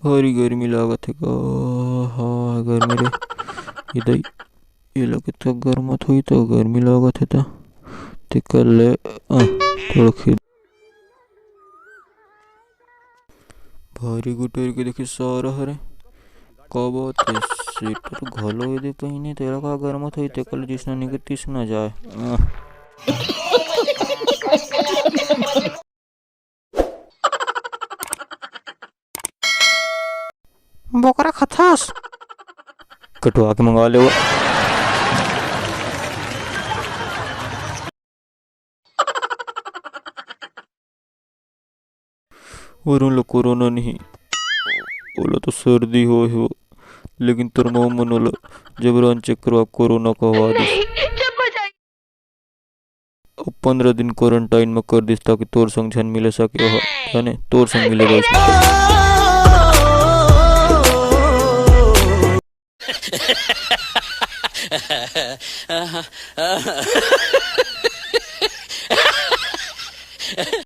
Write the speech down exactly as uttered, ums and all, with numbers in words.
भारी गर्मी लागत हे का? हाँ, गर्मी रे। ये दई, ये लगे तो गर्मत होई तो गर्मी लागत हे त। तेकर ले, आ, थोड़ा खिद-, भारी गुटेर के देखी सारा हरे। का बात हे, स्वेटर घलो एदे पहिने, तेला का गर्मत होई, तेकर ले जिसना निकल तिसना जाए। आ। बोकरा खथस? कटवा के मंगा ले वो। वरुण ल कोरोना नहीं, ओला तो सर्दी होय हो, लेकिन तोर मऊ मन ओला जबरन चेक करवा कोरोना कहवा दिस। अब पंद्रह दिन क्वारंटाइन म कर दिस, ताकि तोर संग झन मिले सके ओह, जाने तोर संग मिले बर।